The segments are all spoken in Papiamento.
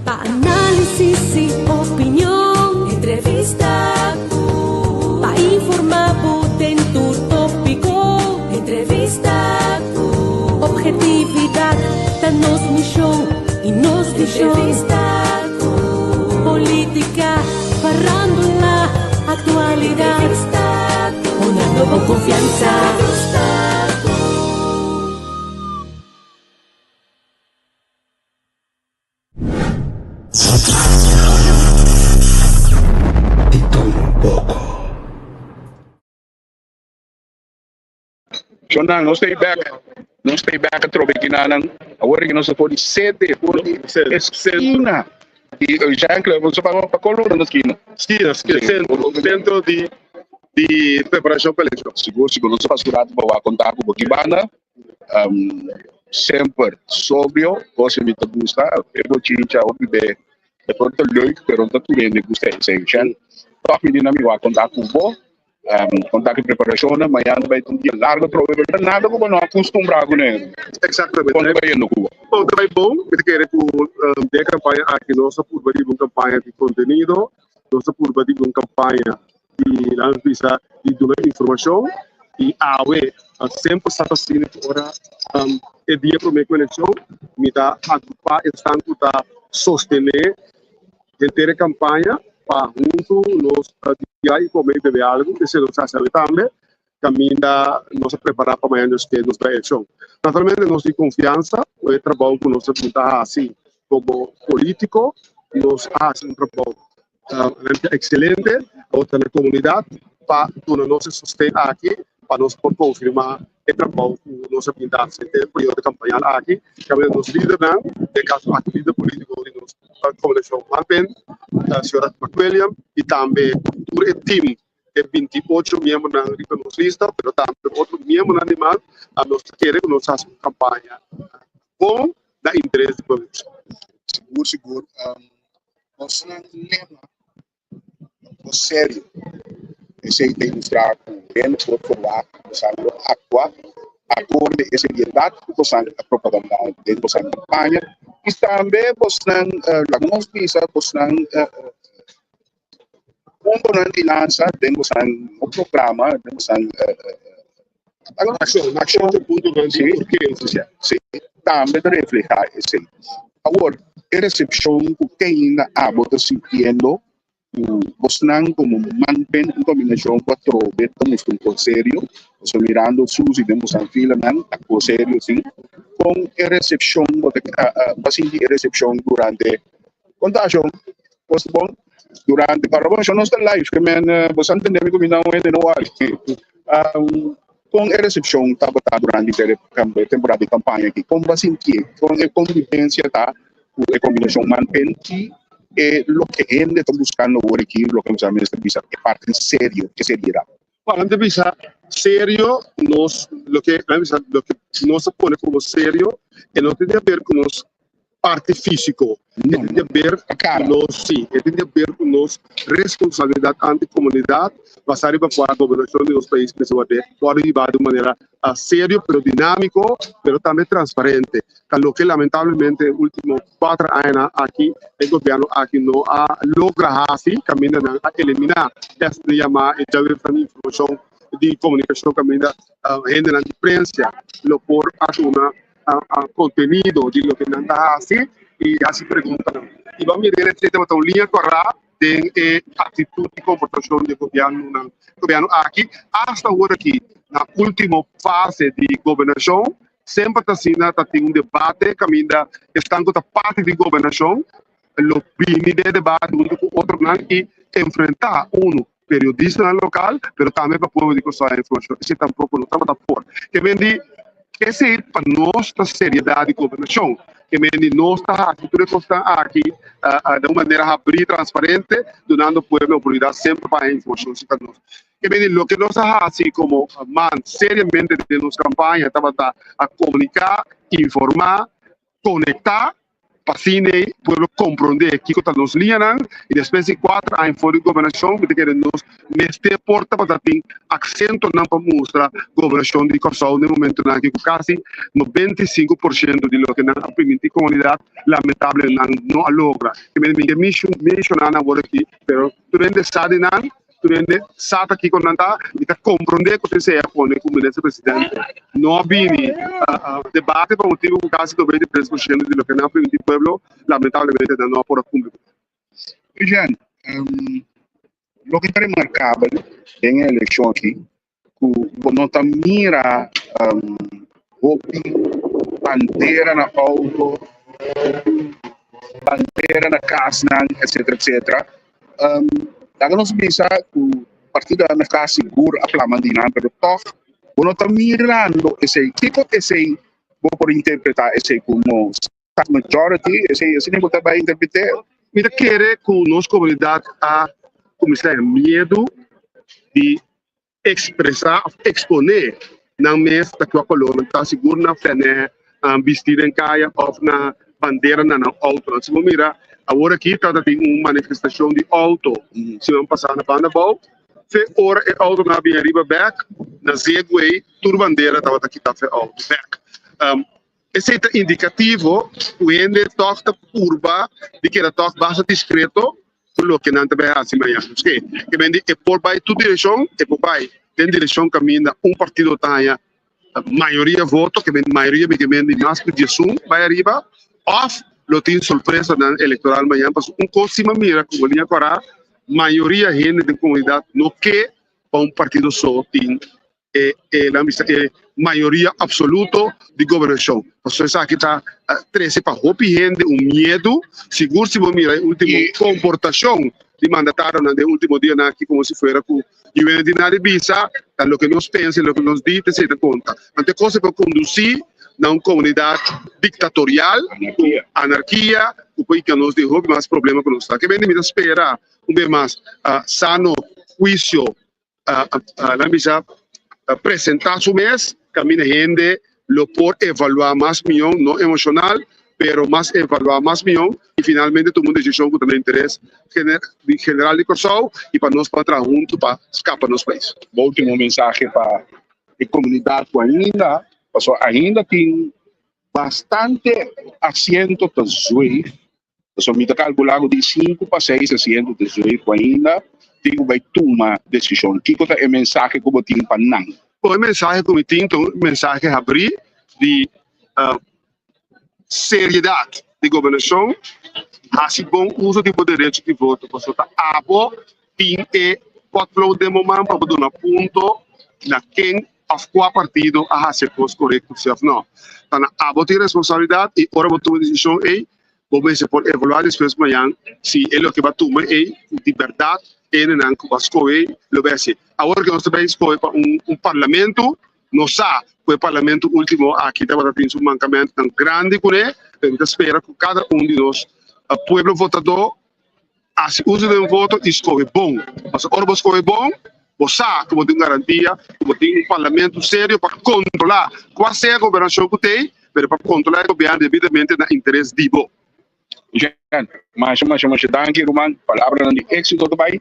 Pa análisis i opinion, entrevista ku. Pa informá bo den tur tópiko, entrevista ku. Obhetividat ta nos mishon i nos vishon. Entrevista ku. Polítika, farándula, aktualidat. Entrevista ku. Honrando bo konfiansa. Entrevista ku. Di todo un poco. Shonnan, nos ta e bek, nos ta e bek atrobe kinanan. Awor aki nos ta for di sede, for di eskina di Eugène Boso pa pa kol ora na skina? Skina, skina, sentro, sentro di di preparashon pa elekshon. Sigur, sigur, nos ta pasa un ratu pa wak konta ku bo ki banda. Semper sobrio, kos mi ta gusta, e bochincha hopi be e por ta leuk, pero no ta tur hende gusta esei. Shen, tòg mi di nan mi wak konta ku bo, konta ku e preparashonnan, mañana ta bai ta un dia largo atrobe, pero ta nada ku bo no a kustumbrá kuné. Eksaktamente. Kon ta bai yendo ku bo? Bon, ta bai bon. Mi ta kere ku den e kampaña aki nos a purba riba un kampaña di kontenido, nos a purba riba un kampaña di laat nos bisa di duna informashon i awe semper sa ta asina ku ora e dia promé ku elekshon mi ta agrupá esnan ku ta sostené henter e kampaña pa huntu nos dia i kome i bebe algu esei nos hasi awe tambe kaminda nos a prepará pa mañana Dios ke nos bai elekshon. Naturalmente nos tin konfiansa ku e trabou ku nos a bin ta hasi komo polítiko nos a hasi un trabou excelente awor ta na comunidad pa duna nos e sosten aki pa nos por confirma e trabou cu nos a bin ta haci den e periodo de campaña aki. Caminda nos lidernan, den caso aki lider politico di nos comunidad Marpen, señora McWilliam y tambe tur e team e 28 miembronan riba nos lista, pero tambe otro miembronan di mas, nos ta kere cu nos haci un campaña bon na interes di pueblo. Sigur sigur nos nan lema ta serio esey ta ilustra cu hende por verwagt cu bosan lo actua acorde e seriedad cu bosan a propaganda den bosan campaña y tambe bosnan laga nos bisa bosnan puntonan di lansa den bosan programa den bosan Accion, accion ta puntonan di urgencia. Si, tambe ta refleha esey. Awor, e recepcion cu te ainda abo ta sintiendo cu bosnan como manpen en combinacion cu atrobe ta mustra un cos serio, pasobra mirando Suzy den bosan filanan ta cos serio si, con e recepcion bo ta bo a sinti e recepcion durante contacion? Cos ta bon? Durante para bon, nos ta live ke men bosan tende mi cu mi nan un hende no wak. Kon e resepshon tabata durante e temporada di kampaña aki? Kon bo a sintié? Kon e konvivensia ta ku e kombinashon man-pen i e loke hende ta buskando awor aki, loke nos a mester bisa e parti serio, e seriedat? Bueno, nan ta bisa serio, nos loke nan bisa loke nos a pone komo serio e no tin di haber ku nos parti físiko. E tin di haber ku nos, sí, e tin di haber ku nos responsabilidat ante komunidat basá riba kua gobernashon di nos pais mester wòrdu wòrdu hibá di un manera serio pero dinámiko pero tambe transparente. Ta loke lamentablemente e último kuater añanan aki e gobièrnu aki no a logra hasi kaminda nan a eliminá esnan yamá e djawefnan di informashon di komunikashon kaminda hendenan di prensa lo por a duna contenido di loke nan ta haci y haci preguntanan. Y bo a mira e esei tabata un liña corá den e actitud y comportacion di e gobiernonan, gobierno aki hasta awor aki na ultimo fase di gobernacion semper ta asina ta tin un debate caminda esnan cu ta parti di gobernacion lo bini den e debate hunto cu otronan y enfrenta uno periodistanan lokal, pero tambe pa pueblo di Kòrsou haya informashon. Esei tampoko no tabata por. Ke men di esei pa nos ta seriedat di gobernashon. Ke men di nos ta hasi tur e kosnan aki den un manera habrí, transparente, dunando pueblo oportunidat semper pa haya informashon si ta nos. Ke men di loke nos a hasi komo man seriamente den nos kampaña tabata a komuniká, informá, konektá. Pa asina ei pueblo komprondé kiko ta nos liñanan i despues di kuater aña for di gobernashon mi ta kere nos mester por tabata tin aksentonan pa mustra gobernashon di Kòrsou na e momentonan aki ku kasi 95% di loke nan a primintí komunidat lamentable nan no a logra. Mi ke menshoná nan awor aki pero tur hende sa di nan. Tur hende sa ta kiko nan ta i ta komprondé ku esei a pone ku Minister Presidente no a bini debate pa motibu ku kasi 93% di loke nan a primintí pueblo lamentablemente nan no a por a kumpli ku nan. Eugène, loke ta remarkabel den e elekshon aki ku bo no ta mira hopi bandera na auto, hopi bandera na kasnan, etcetera, etcetera. Laga nos bisa ku partido MFK sigur a plama di nan, pero tòg bo no ta mirando esei. Kiko esei bo por interpretá esei komo majority? Esei asina bo ta bai interpret'é? Mi ta kere ku nos komunidat a kuminsá e miedu di ekspresá òf eksponé nan mes ta kua kolor nan ta, sigur na fènè bistí den kaya òf na bandera na nan outonan. Si bo mira awor aki tabata tin un manifestashon di outo siman pasá na banda abou, fe ora e outonan a bini ariba bèk na Zegway tur bandera tabata kita fe outo bèk. Esei ta indikativo ku hende tòg ta purba di keda tòg basta diskreto ku loke nan ta bai hasi mañana. Paske ke men di e por bai tur direkshon, e por bai den direkshon kaminda un partido ta haña mayoria voto, ke men mayoria mi ke men di mas ku diesun bai ariba, òf lo tin sorpresanan elektoral mañana. Pasobra un kos si mi a mira ku Bolivia Kòrá, mayoria hende den komunidat no ke pa un partido so tin e e nan bisa e mayoria absoluto di gobernacion. Pasobra esaki ta trece pa hopi hende un miedu, sigur si bo mira e ultimo comportacion di mandatarionan den ultimo dianan aki como si fuera cu UN di nada bisa, ta loke nos pensa y loke nos di ta esey ta conta. Anto e cos ei por conduci na un comunidad dictatorial, cu anarkia, cu por yega nos den hopi mas problema cu nos ta. Kebende mi ta spera un bes mas sano huicio nan bisa presenta su mes caminda hende lo por evalua mas mion, no emocional, pero mas evalua mas mion y finalmente tuma un decision cu ta na interes general di Corsou y pa nos por traha hunto pa scapa nos pais. Bo ultimo mensahe pa e comunidad cu ainda, pasobra ainda tin bastante asiento ta zweef. Pasobra mi ta kalkulá ku di sinku pa seis asiento ta zweef ku ainda tin ku bai tuma desishon. Kiko ta e mensahe ku bo tin pa nan? Bon, e mensahe ku mi tin ta un mensahe habrí di seriedat di gobernashon. Hasi bon uso di bo derecho di voto, pasobra ta abo tin e potlood den bo man pa bo duna punto na ken òf kua partido a hasi e kos korekto si òf no. Ta na abo tin responsabilidat i ora bo tuma e desishon ei, Bo mester por evaluá despues mañan si e loke bo a tuma ei di bèrdat hendenan ku bo a skohe lo bai hasi. Awor ke nos ta bai skohe pa un parlamento, nos sa ku e parlamento último aki tabata tin su mankamentunan grandi kuné, pero mi ta spera ku kada un di nos pueblo votadó hasi uso den voto i skohe bon. Pasobra ora bo skohe bon, bo sa ku bo tin un garantia ku bo tin un parlamento serio pa kontrolá kua sea gobernashon ku t'ei, pero pa kontrolá e gobièrnu debidamente na interes di bo. Jean, masha masha masha danki ruman, palabranan di éxito ta bai,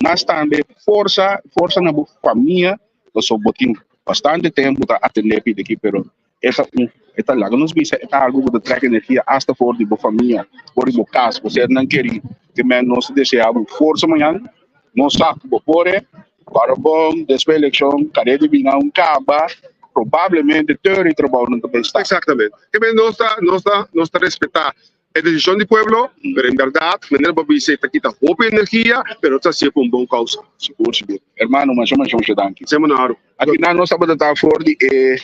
mas tambe forsa, forsa na bo famia, pasobra bo tin bastante tempo ta atendé pida aki, pero E ta un, e ta laga nos bisa, e ta algu ku ta trek energia asta for di bo famia, for di bo kas, bo sernan kerí. Te men nos ta deseá bo forsa mañan, nos sa ku bo por e, para bon despues elekshon kare di bina un kaba, probablemente tur e trabounan ta bai sta. Exactamente. Te men nos ta, nos ta, nos ta respetá e desishon di pueblo, pero en bèrdat, manera bo bisa, e ta kita hopi energia, pero ta hasié pa un bon kousa. Sigur, sigur. Hermano, masha, masha, masha danki. Semo na oro. Akinan nos tabata ta for di e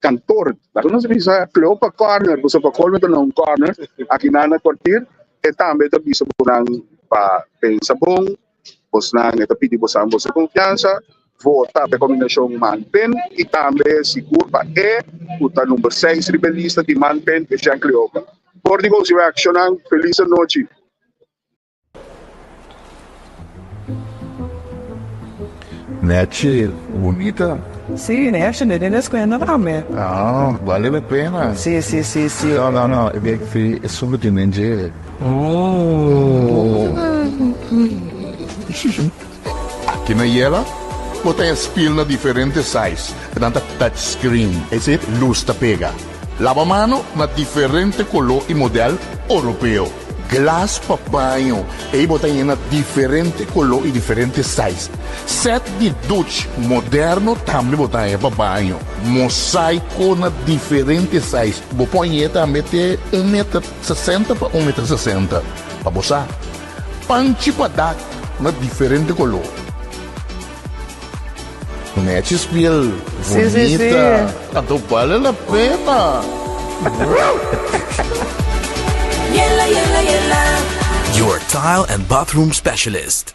kantor. Laga nos bisa Cleopa Corner, pasobra pa colmo ta na un corner. Akinan na kwartier, e tambe ta bisa bonan pa pensa bon, bosnan e ta pidi bosan boso konfiansa, vota pa e kombinashon Man-Pen i tambe sigur pa e ku ta number seis riba e lista di Man-Pen, Jean Cleopa. For di gosi wèk, shonnan, felis anochi. Nèchi, bunita. Sí, ne den descuento tambe. Ah, vale la pena. Sí, sí, sí, sí. No, no, no, e bek fi e solo tin den dje. Oh. Aki na Yela, bo ta e spiel na diferente size, nan ta touch screen, ese luz ta pega. Laba mano na diferente color y model Oropeo. Glas pa baño, ey bo ta yena diferente color y diferente size. Set di duch moderno tambe bo ta haña pa baño. Mosaico na diferente size, bo por hañ'e tambe te un meter sesenta pa un meter sesenta, pa bo sa. Panchi pa dak na diferente color. Nechi spiel bunita, anto bale la pena. Your tile and bathroom specialist.